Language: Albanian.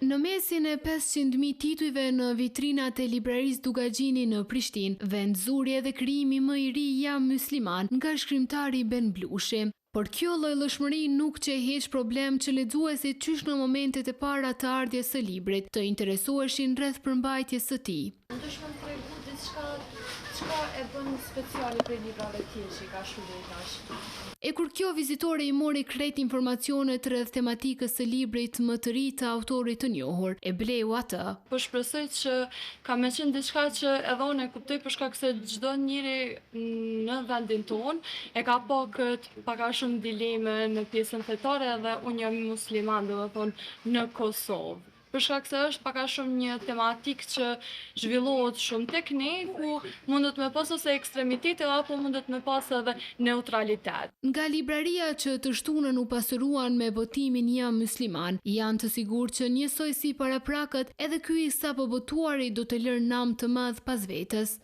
Në mesin e 500.000 titujve në vitrinat e librarisë Dukagjini në Prishtinë, vend zuri edhe krijimi më i ri Jam Mysliman nga shkrimtari Ben Blushi. Por kjo llojllojshmëri nuk qe hiç problem që lexuesit qysh në momentet e para të ardhjes së librit, të interesoheshin rreth përmbajtjes së tij. Mundesh me më tregu diçka çka e bën speciale prej librave tjerë që i ka shkru deri tash? E kur kjo vizitore i mori krejt informacionet rreth tematikës së librit më të ri të autorit të njohur, e bleu atë. Po shpresoj që ka me qenë diçka që edhe unë e kuptoj për shkak se çdo njeri në vendin tonë e ka pa këtë pak a shumë dileme në pjesën fetare edhe unë jam musliman, domethënë në Kosovë. Për shkak se është pak a shumë një tematikë që zhvillohet shumë tek ne, ku mundet me pas ose ekstremitete apo mundet me pas edhe neutralitet. Nga libraria që të shtunën u pasuruan me botimin Jam Mysliman, janë të sigurt që njësoj si paraprakët, edhe ky i sapo botuari do të lërë nam të madh pas vetes.